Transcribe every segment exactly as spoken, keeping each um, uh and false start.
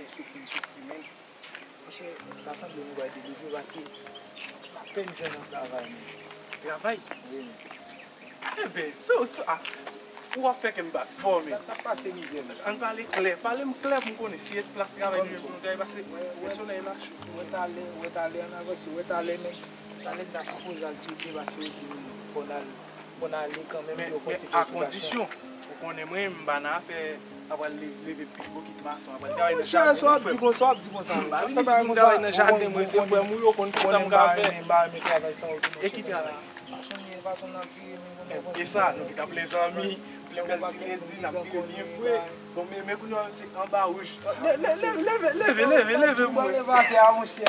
Soufri, soufri, men. Monchè, ta sanble nou bay delivre, pase m apèn jwenn yon travay, men. Travay? Wi, men. Enben, so, so, a, ou ap fè kè m bat fò, men. N ap pase mizè, men. Ann pale klè, pale m klè pou m konnen si e plas travay nou ye pou nou gaye, pase e solèy la cho. Wè talè, wè talè, ann avanse, wè talè, men. Talè n ta sipoze al tcheke, pase yo di nou fò n al, fò n ale kanmenm pou yo fè yon ti konsiltasyon. Men, men a kondisyon, ou konnen mwen, m pa nan afè apral le-, leve piwo, kit mason, apral travay nan jaden mwen, frè m. Monchè, sa w ap di konsa, w ap di konsa. M pa vin isit pou m travay nan jaden mwen, se frè m ou ye, ou konn kit sa m ka fè. E ki travay? Mason, mason n ap vire, men. E sa, nou gentan plen zanmi, plen bèl ti redi, n ap vire byen fre. Bon, men, men kounye a se anba wouj. Leve, leve, leve, leve, leve, leve, mwen. Leve atè a, monchè.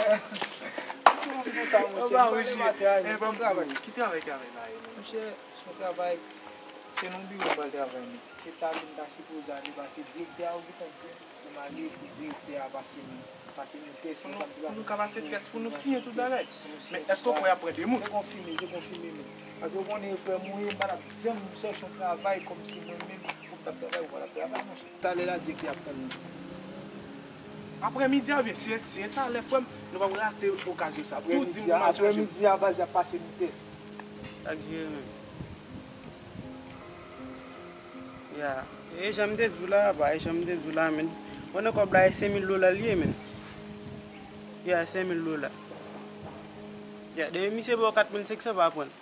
Ti moun di sa, monchè. Anba wouj, leve atè a, men. Ki travay, ki travay travay la ye, men? Monchè, se yon travay, se nan biwo m pral travay, men. Se ta li m ta sipoze ale, pase direktè a ou gentan di m pou m ale pou direktè a pase m, pase m yon tès. Pou nou, pou nou ka pase tès, pou nou siyen tout bagay. Men èske w kwè y ap pran de moun? Se konfime, se konfime, men. Paske w konnen, frè m ou ye, m pa t ap janm chèche yon travay kòmsi mwen menm, pou m t ap travay, ou pa t ap travay, monchè. Talè la, direktè ap tann nou. Aprèmidi a, oubyen si, si e talè, frè m, nou p ap rate okazyon sa. Tou di m pou m al chanje. Aprèmidi a, baz, y ap pase nou tès. Sa k jere menm? Ya. E jan m te di w la, apa, e jan m te di w la, men. Konnen kòb la, e senk mil dola l ye, men. Ya, senk mil dola. Ya, depi misye ba w kat mil senk san, pa pran l.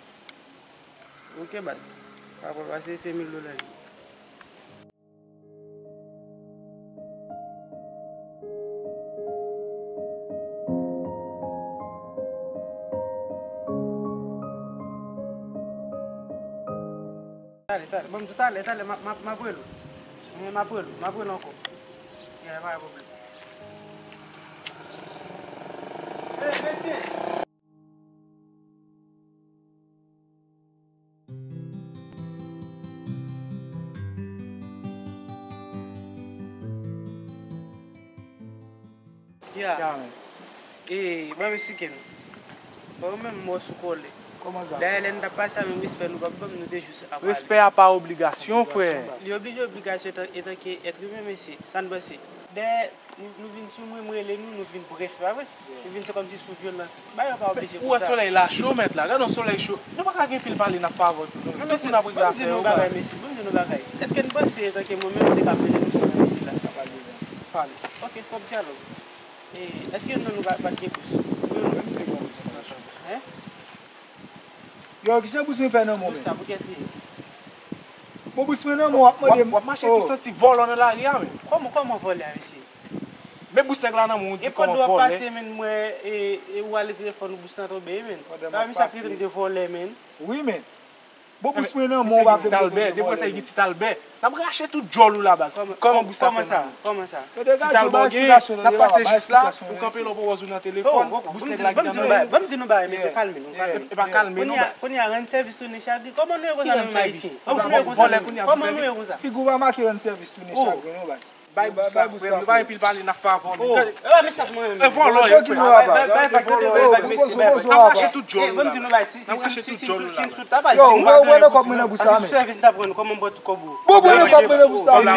Oke, baz. Pa pran l, pase e senk mil dola l ye. Talè, talè. Ban m di w talè, talè, m a, m a, m ap rele w. Ehe, m ap rele w, m ap rele w ankò. Ya, pa gen pwoblèm. Ey, mesye! Ya. Ya, men. E, ban m esplike nou. Bon, ou menm, m wè sou kòlè. Kòman sa? Dayè, lè n t ap pase a, menm respè nou p ap ban m, nou te jis ap pale. Respè a pa obligasyon, frè. Li oblije obligasyon etan, etanke èt imen, mesye. Sa n panse? Dayè, nou, nou vin sou mwen, m rele nou, nou vin brèf, pa vre? Nou vin se kòmsi sou vyolans. Bagay yo pa oblije konsa. Ou wè solèy la cho, mèt la. Gade yon solèy cho. Nou pa ka gen pil pale, n ap favò tou. Nou tout moun ap regle afè yo, baz. Ban m di nou bagay, mesye, ban m di nou bagay. Èske n panse, etanke mwen menm, m te ka mennen nou sou mwen isit la? Pale. Ok, kòm dyalòg. E, èske youn nan nou pa, pa t gen bous? Mwen menm, m te gen yon bous nan chanm. Hen? Yo, kijan bous mwen fè nan men w, men? Bous sa, pou kiyès li ye? Bon, bous mwen nan men w, w ap mande m. W ap mache tou santi vòlò nan lari a, men. Kòman, kòman vòlè a, mesye? Men bous nèg la nan men w, ou di kòman vòlè. E pandan w ap pase, men, m wè, e, e ou ale trè fò, nou bous lan tonbe, men. Pa mi sa k rete m te vòlè, men. Wi, men. Bon, bous mwen nan men w, w ap vle m rete m te vòlè, men. Depi w wè sa, li gen Ti Talbè. N ap rache tout djòl ou la, baz. Kòman, kòman bous sa fè nan men w? Kòman sa? Ti Talbè w genyen, n ap pase jis la, ou kanpe la, ou pran pòz ou nan telefòn, bous nèg la gentan nan men w. Ban m di nou bagay, mesye, kalme nou, kalme nou. E pa kalme nou, baz. Kounye a, rann sèvis tounen chagren. Kòman nou ye konsa, nou menm ayisyen? Kòman nou ye konsa? Vòlè kounye a sou sèvis. Figi w pa make rann sèvis tounen chagren, non, baz. Bay bous la, frè m. Nou pa gen pil pale, n ap favò nou. E vòlò ye, frè. Bay vag, bay vag, mesye, bay vag. N ap rache tout djòl ou la. N ap rache tout djòl ou la. Yo, ou wè, ou wè nan kòb mwen nan bous sa, men. Bon, bon, nan kòb mwen nan bous sa, men.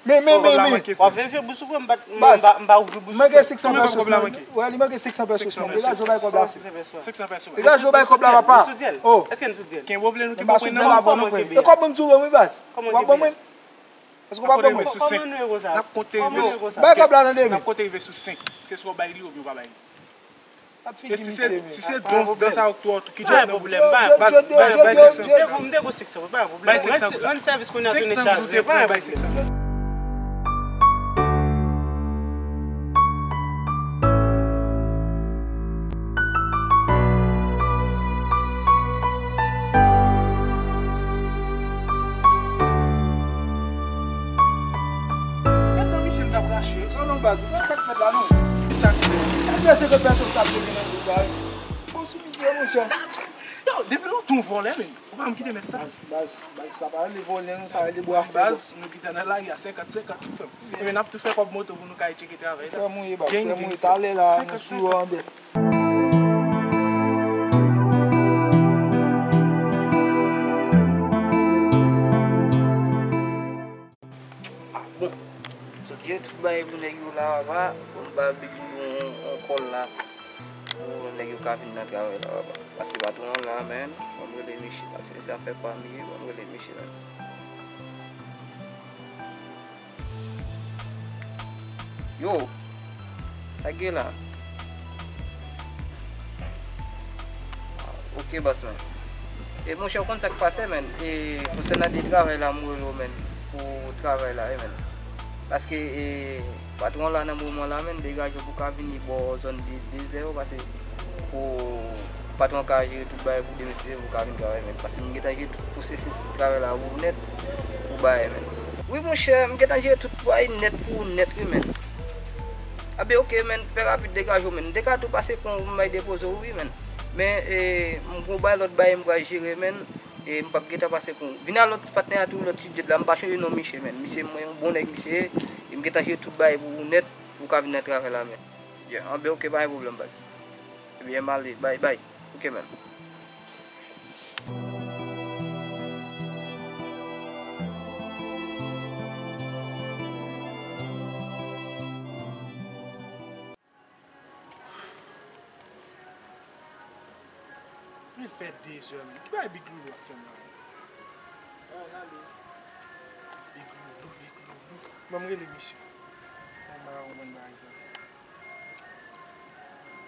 Men, men, men, men. W ap verifye bous ou, frè m, m pa, m pa, m pa ouvri bous ou, frè m. Manke senk san pesos, men. Wè, li manke senk san pesos, men. Degaje w bay kòb la, frè. Senk san pesos. Degaje w bay kòb la, papa. Oh. Èske n sou dyèl? Kenbe w vle nou kenbe w pran nan men w. E kòb mwen m di w ban mwen, baz. W ap ban mwen? Èske w pa pran mwen? N ap konte rive sou senk. Bay kòb la, tande, men. N ap konte rive sou senk. Se swa w bay li oubyen w pa bay li. E si se, si se don, dan sa yo k twò, ki djòb nan bouch. Baz, bay, bay senk san. M te gon, m te gon senk san, pa gen pwoblèm. Bay senk san goud la. Rann sèvis kounye a tounen chagren, pa gen pwoblèm. Bay senk san goud. Gad nan misye m t ap rache. Sa non, baz, ou wè sa k fèt la, non? Ki sa k fèt? Sa k fè senkant pèson sa ap leve nan kou sa, wi. Bon, sou misye, monchè. Yo, depi lontan w vòlè, men. Ou pa janm kite mès sa. Baz, baz, baz, sa pa rele vòlè, non, sa rele brase, baz. Nou gentan nan lari a senkant senkant, wi, frè m. Ebyen, n ap tou fè kòb moto pou nou ka al tcheke travay la. Frè m ou ye, baz, frè m ou ye, talè la, nou sou yo anbèt. Ah, bon. Sot jwe tout Bay pou nèg yo la, papa, pou m ba Big Loulou yon, yon kòl la. Pou nèg yo ka vin nan travay la, papa. Pase patwon an la, menn. Ban m rele misye. Pase misye ap fè pa m ye, ban m rele misye, menn. Yo, sa k gen la? Ok, bòs, menn. E, monchè, ou konn sa k pase, menn? E, konsènan de travay la, m rele w, menn, pou travay la, wi, menn. Paske, e, patwon la nan moman la, menn, degaje w pou ka vini bò zòn de, de zè yo, paske pou patwon ka jere tout bagay pou de mesye pou ka vin travay, menn. Paske m gentan jere tout pwosesis travay la pou nèt pou bagay, menn. Wi, monchè, m gentan jere tout bagay nèt pou nèt, wi, menn. Anben, ok, menn, fè rapid, degaje w, menn. M te ka tou pase pou m bay depoze w, wi, menn. Men, e, m gon bay lòt bagay m pral jere, menn. E m p ap gentan pase pou ou. Vin a lòt ti patnè a tou, lòt ti djed la, m pa chonje non misye, menn. Misye, mwen, yon bon nèg misye ye. E m gentan jere tout bagay pou ou nèt, pou ou ka vin nan travay la, menn. Yeah, anben, ok, pa gen pwoblèm, baz. Ebyen, m ale, bay, bay. Ok, menn. Men fè de zè, menn. Ki bagay Big Loulou ap fè m la, menn? Big Loulou, Big Loulou. Ban m rele misye. Ban m ba konprann bagay sa.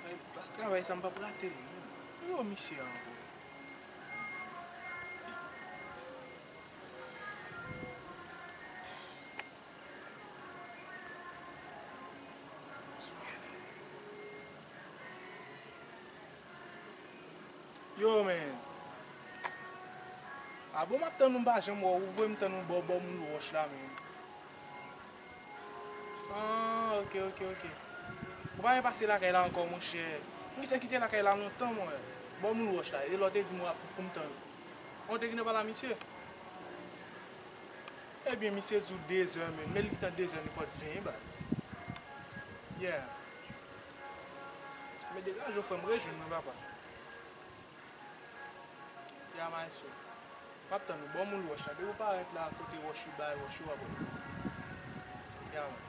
Ay, plas travay sa, m p ap rate l, menn. Yo, misye ankò. Yo, menn. A bon, m ap tann ou, m pa janm wè w. Ou voye m tann ou bò, bò moun wòch la, menn. Ah, ok, ok, ok. Ou pa renmen pase lakay la ankò, monchè. M gentan kite lakay la lontan, mwen. Bò moun wòch la. E lè w te di m w ap pou m tann ou. Ou te gentan pale a misye? Ebyen, misye di w de zè, menn. Men li gentan de zè nenpòt ven, baz. Yeah. Men degaje w, frè m, rejwenn mwen, papa. Ya, maestro. M ap tann ou. Bò moun wòch la. Depi w parèt la, kote wòch yo bay wòch yo, w ap wè. Ya, man.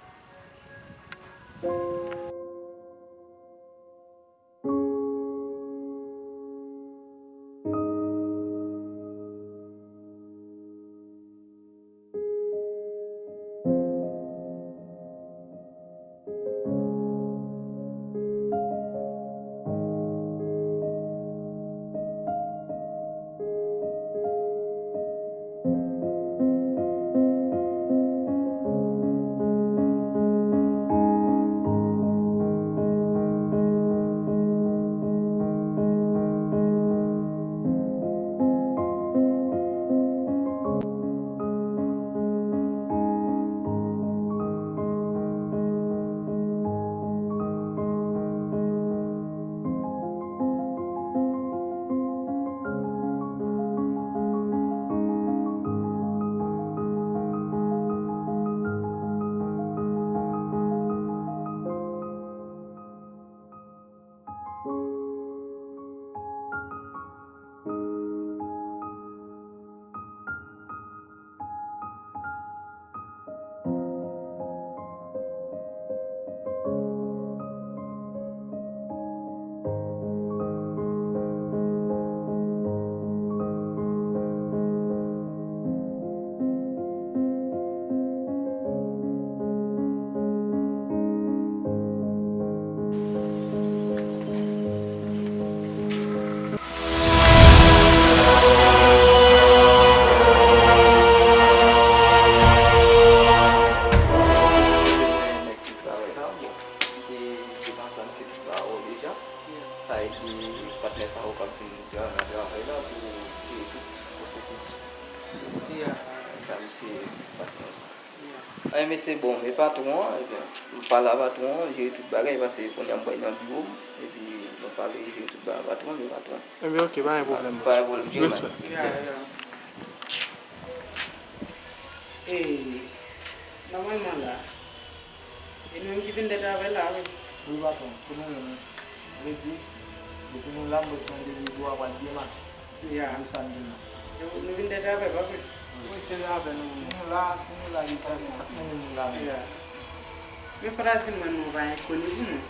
Nèg ki travay la, bon, li te, li te pa planifye tout sa yo deja. Sa vle di, patnè sa yo k ap vin nan travay la pou jere tout pwosesis. Sa, misye, patnè sa. Ay, men se bon, men patwon an, ebyen, m pale a patwon an, jere tout bagay, paske kounye a m pral nan biwo m, epi nou pale, jere tout bagay a patwon an, men patwon an. Ebyen, ok, pa gen pwoblèm, bòs. Pa gen pwoblèm, Jimmy. Respè. Yeah, yeah. E, nòmalman la, e nou menm ki vin dèyè avè l la, wi. Wi, patwon, se nou menm, wi. Sa vle di, depi nou la, m panse an de jou a pral byen mache. Ya. Nou samdi la. Nou, nou vin dèyè avè l, pa vre? Wi, se avè nou. Si nou la, si nou la, li fè se sa k mennen nou la menm. Ya. Men fò ta di mwen non, w pa enkoni pou mwen.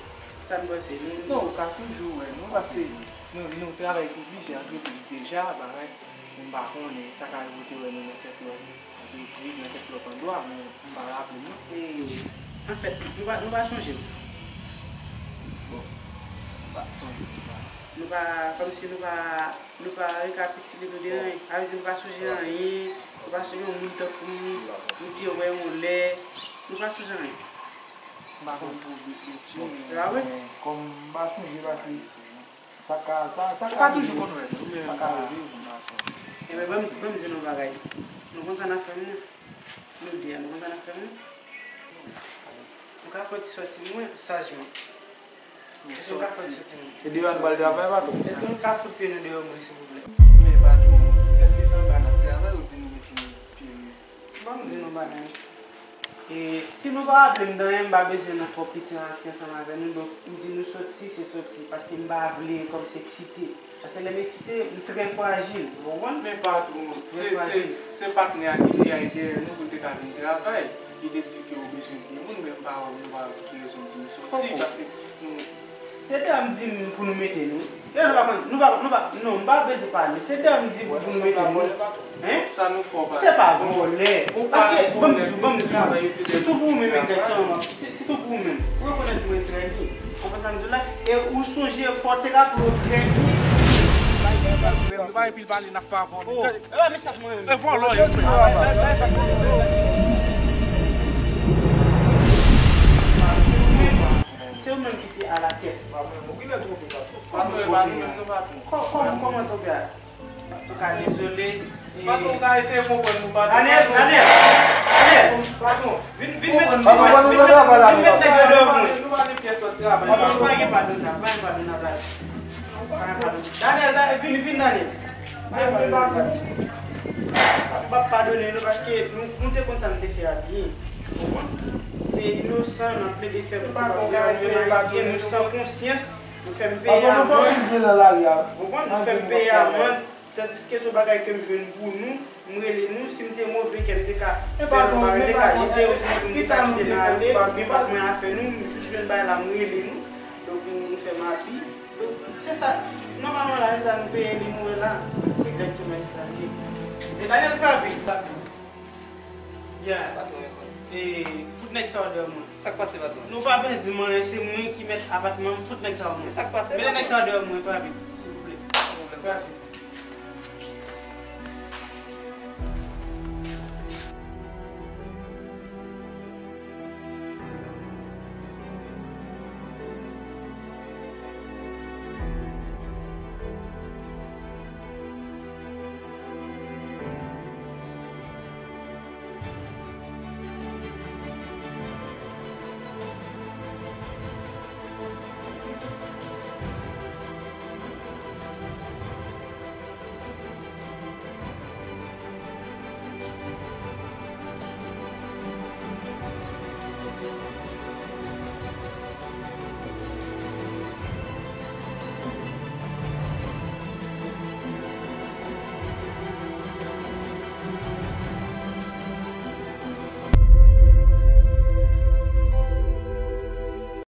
Sa n panse? Nou... Non, ou ka toujou wè non, paske nou, nou travay pou plizyè antrepriz deja, bagay. M pa konnen, sa ka rive w te wè nou nan kèk lòt antrepriz, nan kèk lòt andwa, men m pa raple m non. E, anfèt, nou pa, nou pa sonje m. Bon, m pa sonje m, non. Nou pa, kòmsi nou pa, nou pa rekapitile nou de anyen. Sa vle di nou pa sonje anyen, nou pa sonje yon moun tankou m, nou te wè yon lè, nou pa sonje anyen. M pa konn pou ou di, men kòm m pa sonje, paske sa ka, sa, sa ka rive. Ou pa toujou konn wè, ou menm sa ka rive, m pa sonje. Ebyen, ban m, ban m di nou yon bagay. Nou konn sa n ap fè, non? Nou de a, nou konn sa n ap fè, non? Nou ka fè yon ti sòti mwen, sajman. Èske nou ka fè yon ti sòti mwen? E deyò a nou pral travay, patwon? Èske nou ka fout pye nou deyò mwen, silvouplè? Men patwon, èske se anba n ap travay ou di nou met pye nou? Ban m di nou bagay. E, si nou pa raple m de anyen, m pa bezwen nan twòp enteraksyon ansanm avè nou, donk, m di nou sòti, se sòti, paske m pa vle kòmsi eksite. Paske lè m eksite, m trè frajil, ou konprann? Men patwon, se, se, se patnè a ki te al dèyè nou pou l te ka vin travay. Li te di ke ou bezwen de moun, men m pa wè, m pa wè pou ki rezon m di nou sòti, paske nou... Se dèyè m di m pou nou mete nou. Dèyè nou pa konn, nou pa, nou pa, non, m pa bezwen pale. Se dèyè m di pou nou mete nou. Hein? Sa nou fè w pa... Se pa vòlè. Paske, ban m di w, ban m di w. Sitou pou ou menm egzakteman. Si, sitou pou ou menm. Ou rekonèt mwen trè byen. Ou konprann sa m di w la? E ou sonje, fò w te raple w trè byen. Sa nou fè, nou pa gen pil pale, n ap fè avè w. Oh, e pa mesaj mwen menm. E vòlè w ye. Se ou menm ki te alatèt. Patwon, e pa nou menm, non, patwon. Kò-, kòman, kòman tonbe a? Antouka, dezole. Patwon, ka eseye konprann nou, patwon. Daniel, Daniel, Daniel. Patwon, vin, vin met, vin met, vin met, vin met nèg yo deyò mwen. Nou pa gen pyès lòt travay. Patwon, pa gen padon sa, pa gen padon sa, pa gen padon. Daniel, Daniel, vin, vin, Daniel. Pa gen padon sa. M p ap padone nou paske nou, nou te konn sa n te fè a byen. Ou konprann? Se inosan, n ap plede fè pou nou pa pran nou menm Ayisyen, nou san konsyans. Ou fè m peye amann. Ou konprann? Ou fè m peye amann. Tandiske se yon bagay ke m jwenn pou nou, m rele nou. Si m te move kè, m te ka fè l, m te ka jete yo, sinon m te ka kite n ale, men pa t mwen afè nou, m jis jwenn bagay la, m rele nou. Donk, nou, nou fè mapi. Donk, se sa. Nòmalman la, se sa nou peye li, nou wè la. Se egzakteman sa li ye. E Daniel Fabi. Byen. Patwon, e, fout nèg sa yo deyò mwen. Sa k pase, patwon? Nou pa bezwen di m anyen, se mwen ki mèt apatman m, fout nèg sa yo mwen. Sa k pase, patwon? Mete nèg sa yo deyò mwen, Fabi, silvouplè. Pa gen pwoblèm. Fabi.